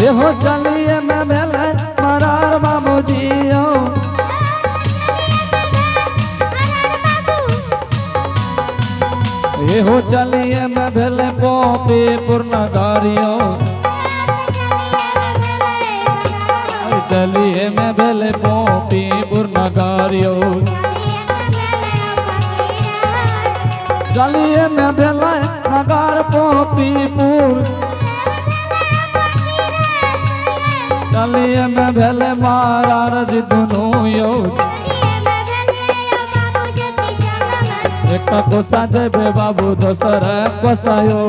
हे हो चलिए में भेले मरार बाबूजी यो। हे हो चलिए में भेले पोपी पूर्णगारियो। चलिए में भेले पोपी पूर्णगारियो। चलिए में भेले नगार पोपीपुर। चलिए में भेले मारार जी दुनू यो। एक कोसा जेबे बाबू दोसर कोसायो।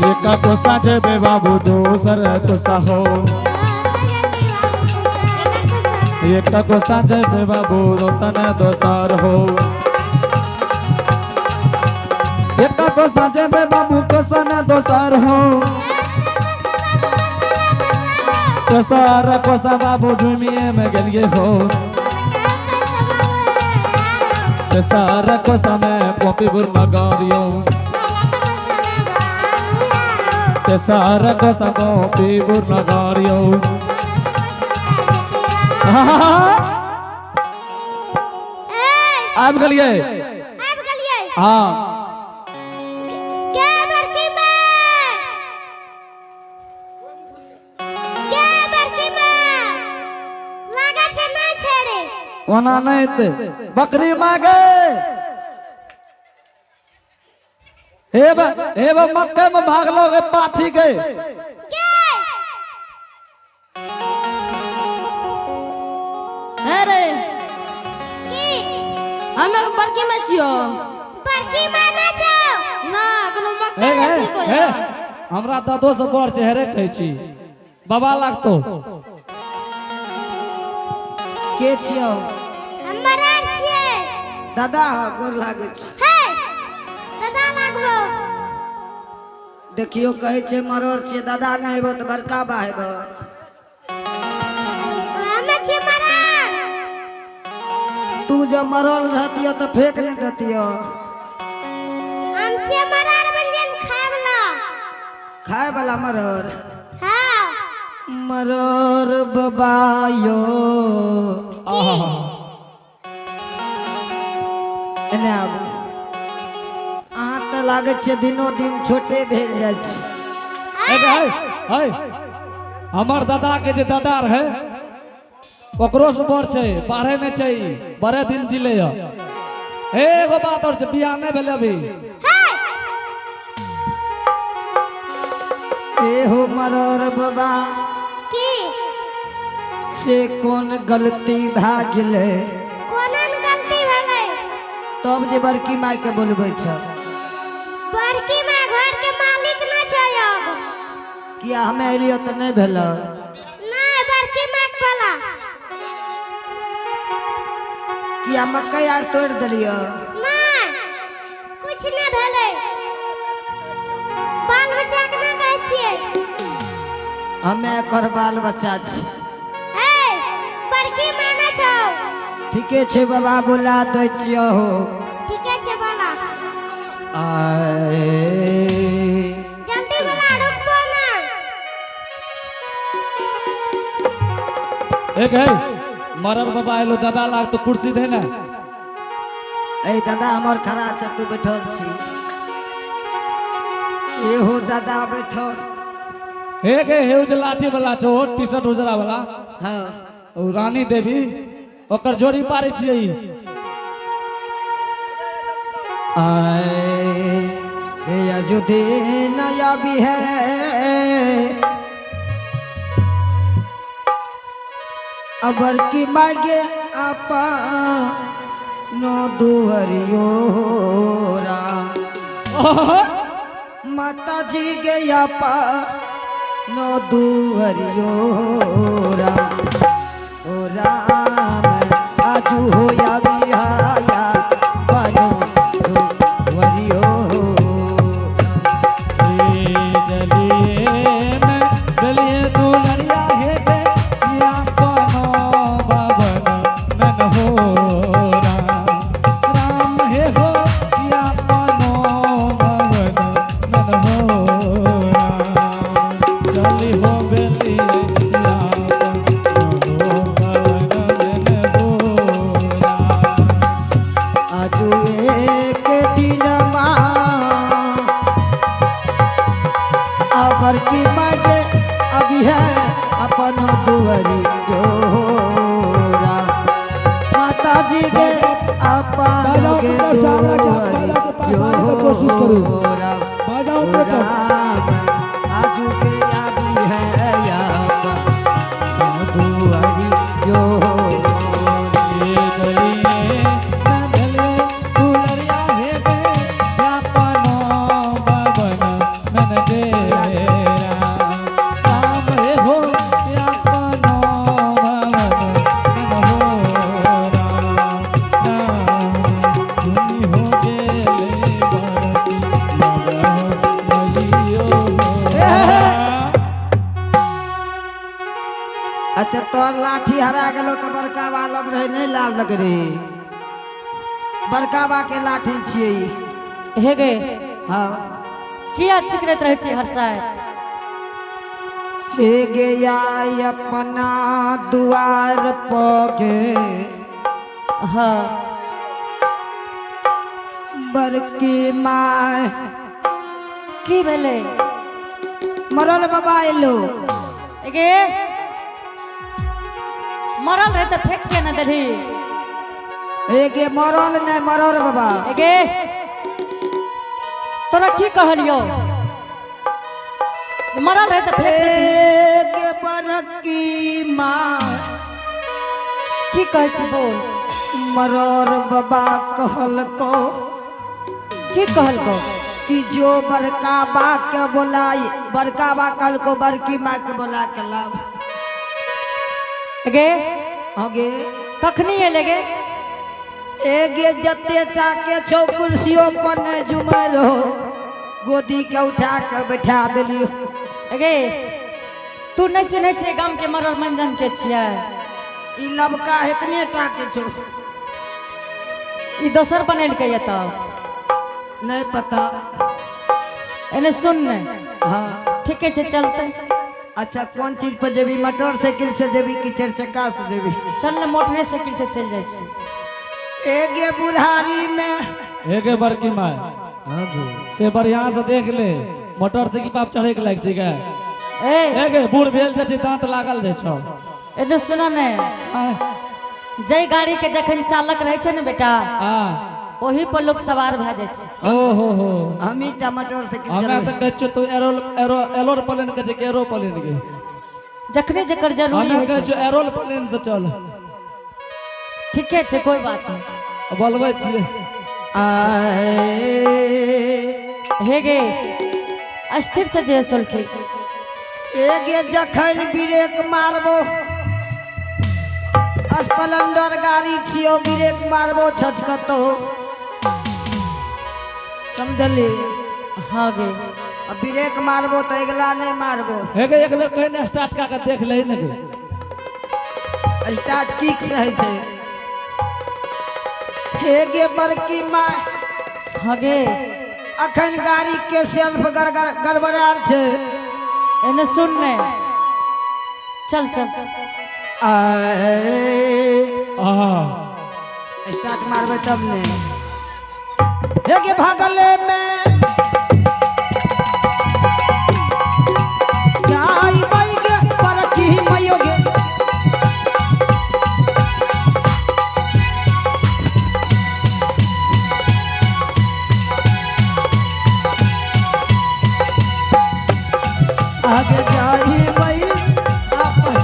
एक कोसा जेबे बाबू दोसर कोसा हो। एक कोसा जेबे बाबू दोसर दोसर हो। एक कोसा जेबे बाबू कोसा न दोसर हो। दोसर कोसा बाबू झुमिए में गेलिए हो। तेसर कोसा में पोपीपुर नगरियो। तेसर कोसा पोपीपुर नगरियो। आबि गेलिए। आबि गेलिए। हाँ। के बड़की माय, के बड़की माय, लागै छै नहि छै रे। ओना नहि एतै। बकरी मागे हे बा मक्के में भागलो गे पाठी के। अरे की हम एक बड़की में छियो। बड़की माय नहि छौ? ना कोनो मक्का हे ठीक हो। हे हमरा दादो से बड़ चेहरे कहै छी बाबा लागतो। के छियो? हम मरार छियै। दादा गोर लागै छै। हे दादा लागबो। देखियो कहै छै मरोड़ छियै, दादा नहि हेबो तऽ बड़का बा हेबो। हमे छियै मरार। तू जब मरल रहतियो तऽ फेंक नहि देतियो। हम छियै मरार व्यंजन खाय वाला। खाय वाला मरोड़? हाँ। मरोड़ बाबा यो। एने आबू। अहाँ तऽ लागै छै दिनो दिन छोटे भेल जाइ छै। हमर दादा के जे दादा रहे ओकरो से बड़ छै, बारहे नहि छै, बड़े दिन जिले। एगो बात और छै, बियाह नहि भेलै अभी। ए हो मरोड़ बाबा की से कोन गलती भए गेलै? कोना गलती भेलै? तब जे बड़की माय के बोलबै छ। बड़की माय घर के मालिक नहि छै अब। किया हमे एलियो तऽ नहि भेल? नहि बड़की माय के बोला। किया मकई आर तोड़ि देलियो? नहि कुछ नहि भेलै। बाल बच्चा के नहि कहै छियै। हमे एकर बाल बच्चा छी। हे बड़की माय नहि छौ। ठीके छै बाबा बोला दै छियौ। ठीके छै बोला। आए जल्दी बोला, रुकबो ना। एक है मरल बाबा एलो दादा लाग तो कुर्सी दे ना। ए दादा हमर खड़ा छै तू बैठल छी। एहो दादा बैठल। हे गे हे जे लाठी वाला छौ टी शर्ट उजरा वाला। हाँ। ओ रानी देवी ओकर जोड़ी पारै छियै। आए हे अयोध्या नया भी है अबर की मागे आपा नो दुहरियो राम। माता जी के आपा नो दुहरियो राम। ओ राम आजू हो या बिहाया बनो दुहरियो। राम हे हो या पनो भवन मन हो। बड़की माँ के अभी है अपन दुआरी जोरा। माता जी के अपन बाजा के ऑपरेटर साहब के दुआरी बाजा के पास आने का कोशिश करू। जोरा। बाजा ऑपरेटर। राम आजू के आदि है अपन दुआरी जोरा। अच्छा तोर लाठी हरा गेलो तो बड़का बा लग रहे नहीं लाल लग रहे। बड़का बा के लाठी छियै ई। हे गे। हाँ। किया चिकरैत रहै छी हर साल? हे गे आई अपना दुआर पगे। हाँ। बड़की माय। की भेलै? मरल बाबा एलो। गे, मरल रहे तऽ फेंक के न देलही? हे गे, मरल नहीं, मरल बाबा। गे, तोरा की कहलियौ? मरल रहे तऽ फेंक हे देलही। गे बड़की माय। की कहै छी, बोल। मरल बाबा कहलको। की कहलको? कि जो बड़का बा के बोलाई, बड़का बा कहलको बड़की माँ के बोला के लाव। गे। आगे। कखनी एले गे? एगे, जते टाके छौ कुर्सियों पर नहीं जुमै रहो, गोदी के उठा के बैठा देलियो। गे, तू नहीं चिन्है छै गाम के मरल मंजन के छियै? ई लबका एतने टाके छौ। ई दोसर बनेलकै ये तब। नहीं पता। एने सुन ने। हाँ। ठीके छै, चलते। अच्छा, कौन चीज पर जेबी? मोटरसाइकिल से जेबी कि चारि चक्का से जेबी? चल ने, मोटरे साइकिल से चलि जाइ छी। एगे बुढ़ारी में। एगे बड़की माय, से बढ़िया से देख ले, मोटरसाइकिल पर चढ़े के लायक छै गे? ए। एगे, बूढ़ भेल जाइ छै, दांत लागल जाइ छौ। एने सुनो ने। आय। जै गाड़ी के जखन चालक रहै छै ने बेटा, आ। ओही पर लोग सवार भए जाइ छै। ओ हो हो। हमी टा मोटरसाइकिल हमरा चलबै। तऽ कहै छियौ तू एरो एरो एरोप्लेन के छै कि एरोप्लेन के? जखने जकर जरूरी हमरा होइ कहै छै। छियौ एरोप्लेन से चल। ठीके छै, कोई बात नहीं। बोलबै छियै। आए। हे गे, स्थिर से जे सोलखी। एगे, जखन ब्रेक मारबो, स्प्लेंडर गाड़ी छियो, ब्रेक मारबो छचकतो, समझली? हाँ गे। आ ब्रेक मारबो तऽ अगिला नहि मारबो। हे गे, एक बेर कहीं ने स्टार्ट कऽ के देख लही ने गे। स्टार्ट किक से होइ छै। हे गे बड़की माय। हाँ गे। अखन गाड़ी के सेल्फ गड़बड़ायल छै। एने सुन ने, चल चल। आए। आहा। स्टार्ट मारबै तब ने। हे गे, भागले में जाई गे बड़की मयो गे। आगे जाई बई अपन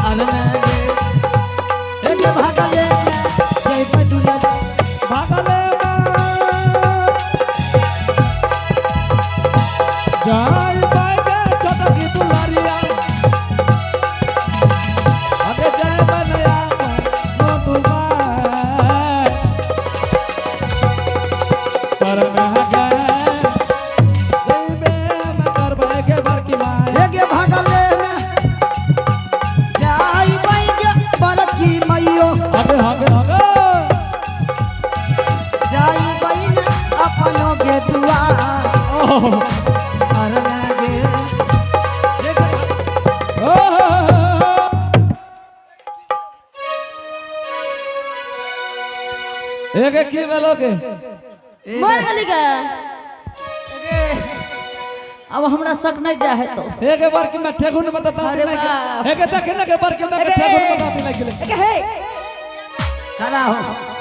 अरना गे। हे गे, भागले में जइबै दुलर। भागले जाय बागे छोटकी दुलारिया, अरे जय बनया नो दुलार करना गे, जइबे म करबै गे बड़की माय। हे गे, भागले में जाई गे बड़की मइयो। आगे आगे आगे। जाई बइन अपनो गे दुआर। ओहो। अरना गे। हे गे। ओहो। एगे, की भेलो गे? मर गेली गे। अब हमरा शक नहीं जा है तो। हे गे बड़की माय ठेहुन में तऽ दाँत अरे लागि बाप। गेलै। हे गे देखे ने गे बड़की माय के हे गे। ठेहुन में दाँत लागि गेलै। ए हे। खड़ा हो।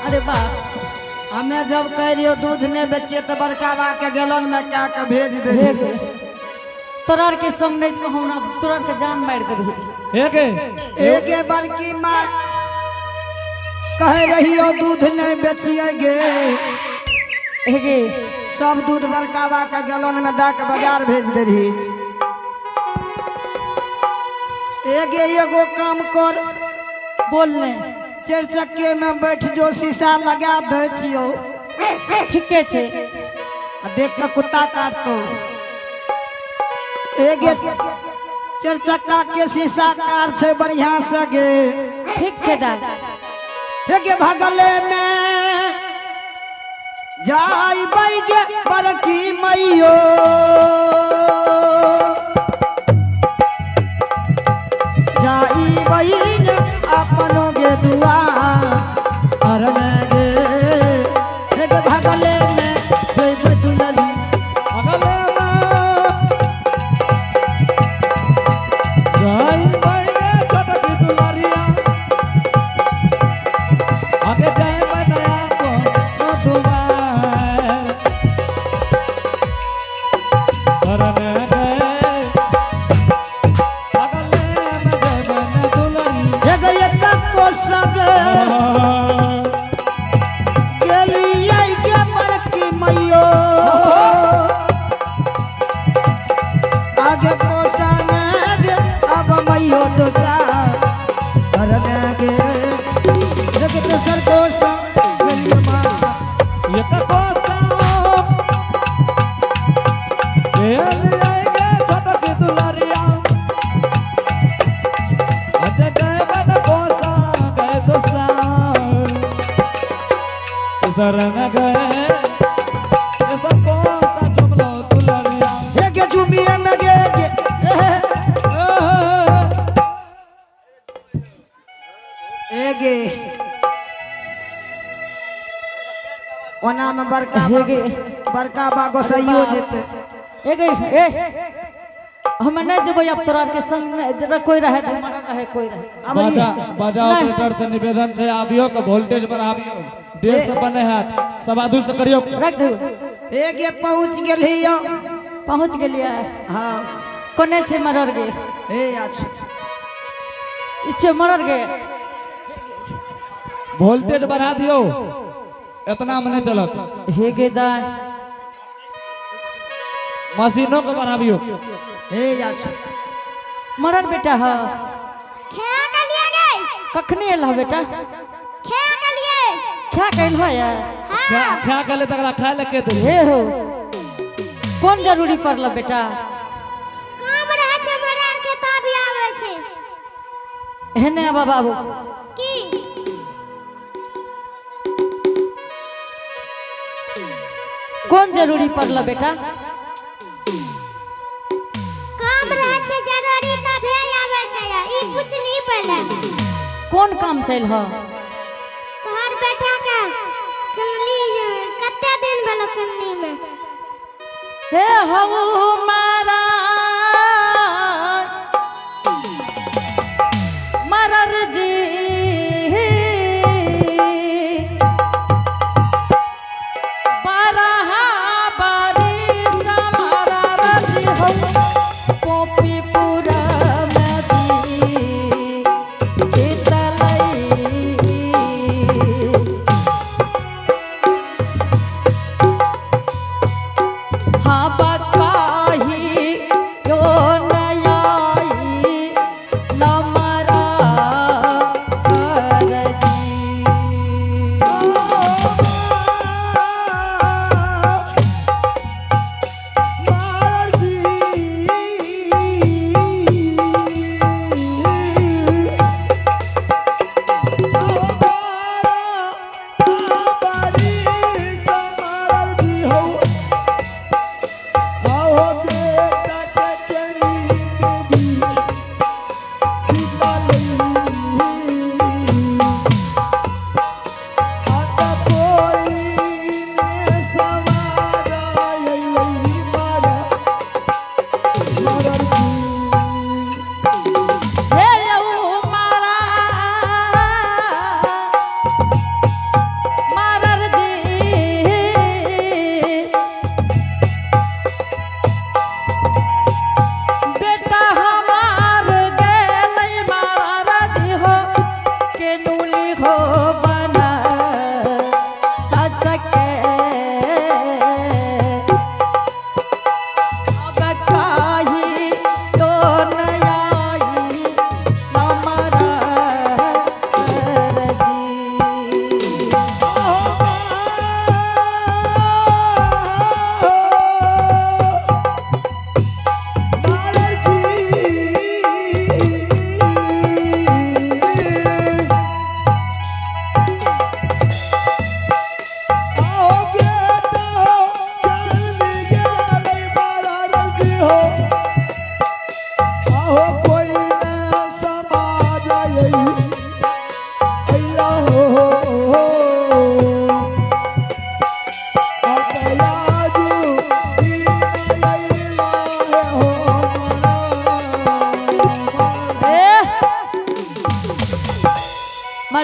अरे बाप। हमें जब कह रहियो दूध नहीं बेचिए तो बड़का बा के गैलन में क्या के भेज दे। हे गे, तोरा आर के संग नहीं जेबो हमरा, तोरा आर के जान मार देबही। हे गे। एगे बड़की माँ कह रहियो दूध नहीं बेचिए गे। हे गे। सब दूध बड़का बा के गैलन में दे के बाजार भेज दे रही। एगे एगो काम कर। बोल ने। चार चक्के में बैठ जो, शीशा लगा दे छियो। ठीके छे। आ देख के कुत्ता काटतो। एगे चार चक्का के शीशा कार छे बढ़िया से गे। ठीक छे दाई। एगे भगले में जाई बैगे बड़की मैयो। जाई बैगे अपनो गे दुआ अरन गे। एगे भगले में जइबै दुलरी। भगले में जाई बैगे छोटकी दुलरिया। आगे जाए नया को दुआर। शरण गए भगले में जइबै ने दुलरी। एगे एक कोसग गेलियै गे बड़की मैयो। आगे कोसन गे अब मैयो दोसर शरण गे। एगे दोसर कोसा गेलियै माँ। एक कोसा गेलियै गे छोटकी दुलरिया। अज गए बन कोसा गए दोसर। शरण गए सब कोसा जुमलो दुलरिया। एगे जुमिए में गे गे। एगे ओना में बड़का बा हे गे। बड़का बा गोसाइयो जेते। ए गे ए, हम नहीं जेबो अब तोरा आर के संग नहीं, जरा कोई रहे तो मरल रहे कोई रहे। अब बाजा बाजा नहीं। ऑपरेटर से निवेदन छै, आबियो के वोल्टेज बढ़ाबियो। 150 बने हाथ 2.25 से करियो। रख दो। एगे पहुंच गेलियो। पहुंच गेलियै। हाँ। कोने छै मरल गे? ए अच्छा। इच्छे मरल गे। वोल्टेज बढ़ा दियो, इतना में नहीं चलत। हे गे दाई। मशीनों को बढ़ाबियो। ए अच्छा। मरल बेटा ह। खा के लिए गए। कखनी एल ह बेटा? खा के लिए। खा के एल ह यार? हाँ। खा के ले तकरा खाए ले के दे। हे हो, कोन जरूरी पड़ल बेटा? काम रहे छे मरल के तभी आवे छे। हेने आबा बाबू। की? कोन जरूरी पड़ल बेटा? काम रहे छे जरूरी तभी आवे छे। ई पूछली पहले। कोन काम से एल ह? तोहर बेटा के कमली कते दिन भेलो कमली में? हे हऊ मारा मरर जी बारह बारिश मारा रज हो पोपीपुरा में जी बीतलई। हाँ बकाही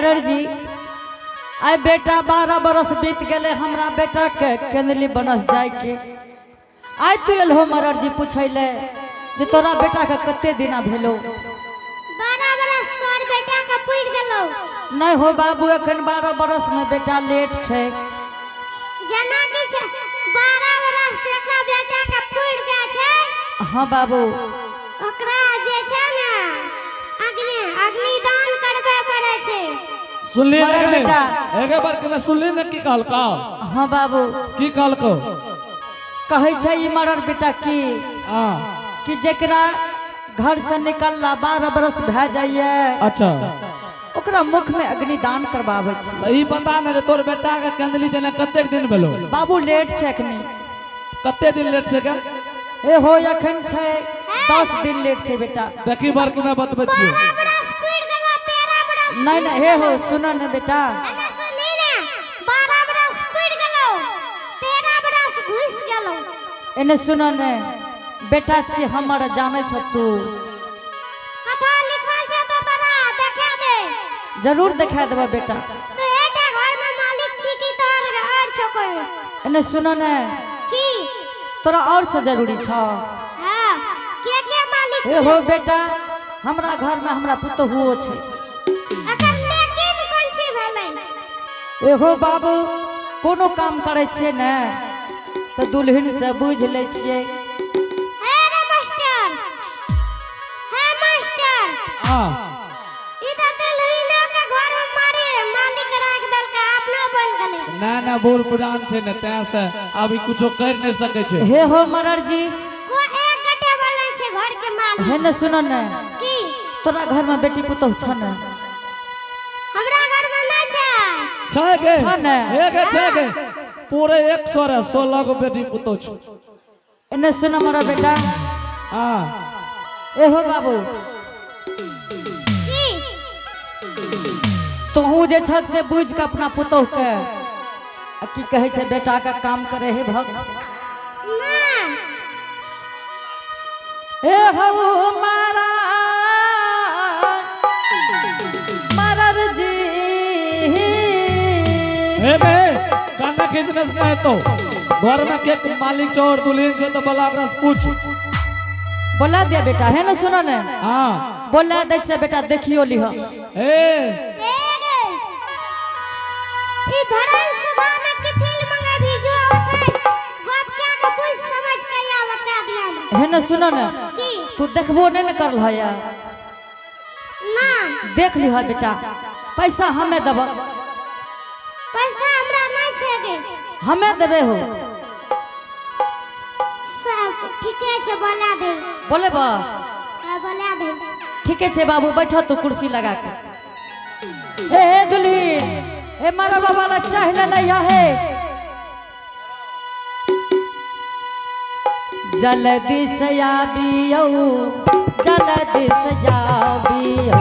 मरर जी आइ बेटा 12 बरस बीत गेले हमरा बेटा के केंदली बनस जाय के। आइ तू एलहो मरर जी पूछैले जे तोरा बेटा के कते दिना भेलो। 12 बरस तोर बेटा के पुर गेलो। नहीं हो बाबू एखन 12 बरस में बेटा लेट छै। जना की छै 12 बरस जेकरा बेटा के पुर जा छै। हाँ बाबू ओकरा जे छै ने अग्निदान करबे पड़े छै। सुनली मरर बेटा। एके बार के सुनली ने की कहलको? हाँ बाबू की कहलको? कहै छै ई मरर बेटा की हाँ कि जेकरा घर से निकलला 12 बरस भए जाइए। अच्छा ओकरा मुख में अग्निदान करवाबै छी। त ई बता ने जे तोर बेटा के कंदली जेना कतेक दिन भेलो? बाबू लेट छै एखनी। कते दिन लेट छै के? ए हो एखन छै 10 दिन लेट छै बेटा। देखी बर्क में बतबै छियो। 12 बरस पुर गेलो 13 बरस। नहीं नहीं हे हो सुन ने बेटा। एना सुनी ने 12 बरस पुर गेलो 13 बरस घुस गेलो। एने सुन ने बेटा छी हमर जानै छ तू। कथा लिखल छै तो तोरा देखा दे। जरूर देखा देबा बेटा। तो एटा घर में मालिक छी की तोर और छो कोई? एने सुन ने की तोरा और से जरूरी छ। हां के मालिक ए हो बेटा हमरा घर में हमरा पुतोहुओ छै। अखन लेकिन कोन छी भेलै? ए हो बाबू कोनो काम करै छियै ने त दुल्हन से बुझ लै छियै। हे रे मास्टर, हे मास्टर। हां ई त दुल्हनो के घर में मारे मालिक राख देलकै अपनो बन गेलै। ना ना बूढ़ पुरान छै ने तै से अभी कुछो कर नहीं सकै छै। हे हो मरर जी को एक गटे बोलै छै घर के मालिक। हे ने सुन ने की तोरा घर में बेटी पुतोह छ ने? हमरा घर में नै छै। छै गे छ ने? हे गे छै गे पूरे 100 रे 16 गो बेटी पुतोह छै। एने सुन मरा बेटा। हां ए हो बाबू की तोहू जे छक से बुझ के अपना पुतोह के आ की कहै छै बेटा का काम करे हे भग ना। ए हौ मारा मरर जी। हे बे काना खींचने से नहीं तो घर में के मालिक छो और दुल्हन छो तो बोला ओकरा से पूछ। बोला दे बेटा है ना सुनो ने। हाँ बोला दे छे बेटा देखियो लिह। ए ई भरन सभा में कथिल मंगे भेजो होते गप के के बुझ समझ के या बता दिया। है ना सुनो ने की तू देखबो नहीं ने करल है ना। देख लिह बेटा पैसा हमें देब। पैसा हमरा नहीं छे गे। हमें देबे हो। सब ठीके छे बोला दे। बोले बा? हां बोला दे। ठीके छे बाबू बैठो तू कुर्सी लगा के। ए हे दुल्ही ए मारा बाबा ला चाह ले लैया है। जल्दी से आबियो जल्दी से आबियो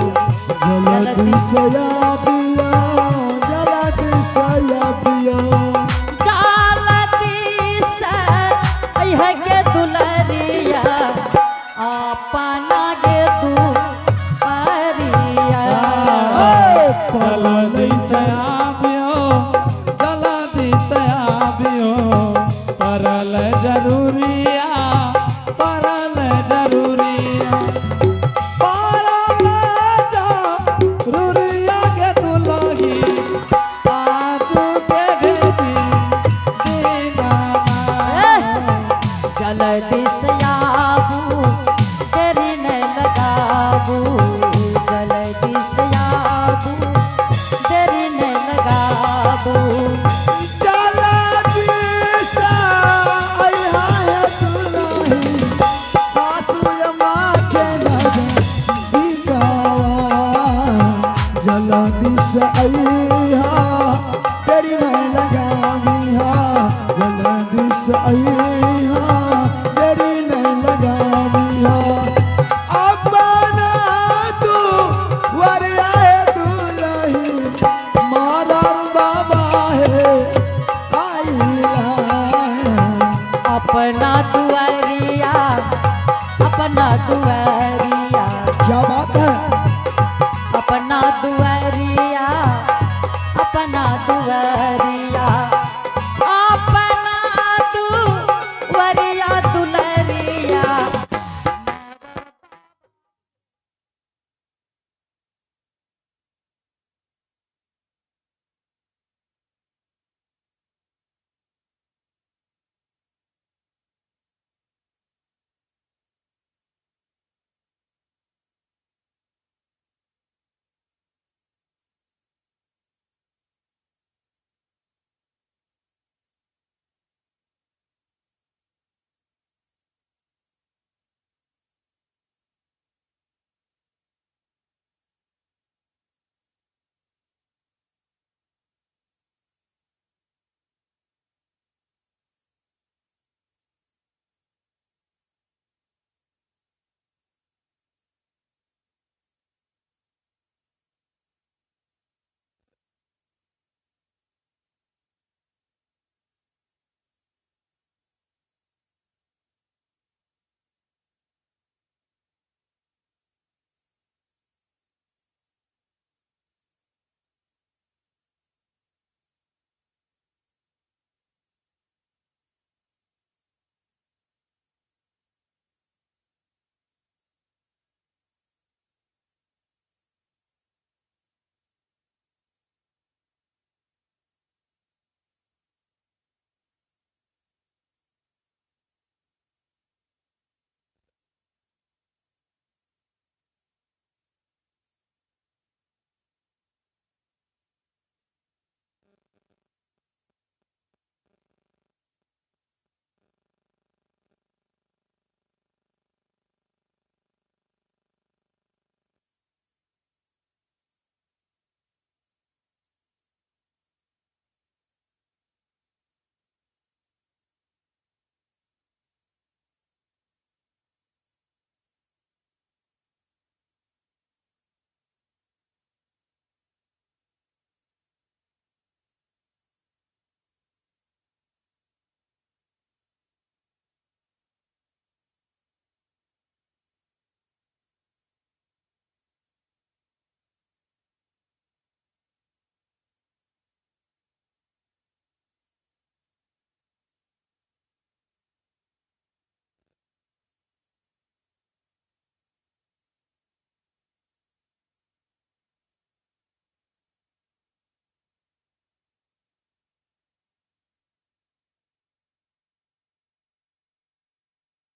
जल्दी से आबियो जल्दी से आबियो जल्दी से अइहे के दुलरिया अपना गे तू परिया। जल्दी से आबियो जल्दी से आबियो परल जरूरिया परल जरूरिया परल जरूरिया के दुलही आजू के घेदी दीना। जल्दी से आबू देरी न लगाबू जल्दी से आबू देरी न लगाबू। जल्दी से अइहा हे दुल्ही सासु अम्मा के नजर दिखावा। जल्दी से अइहा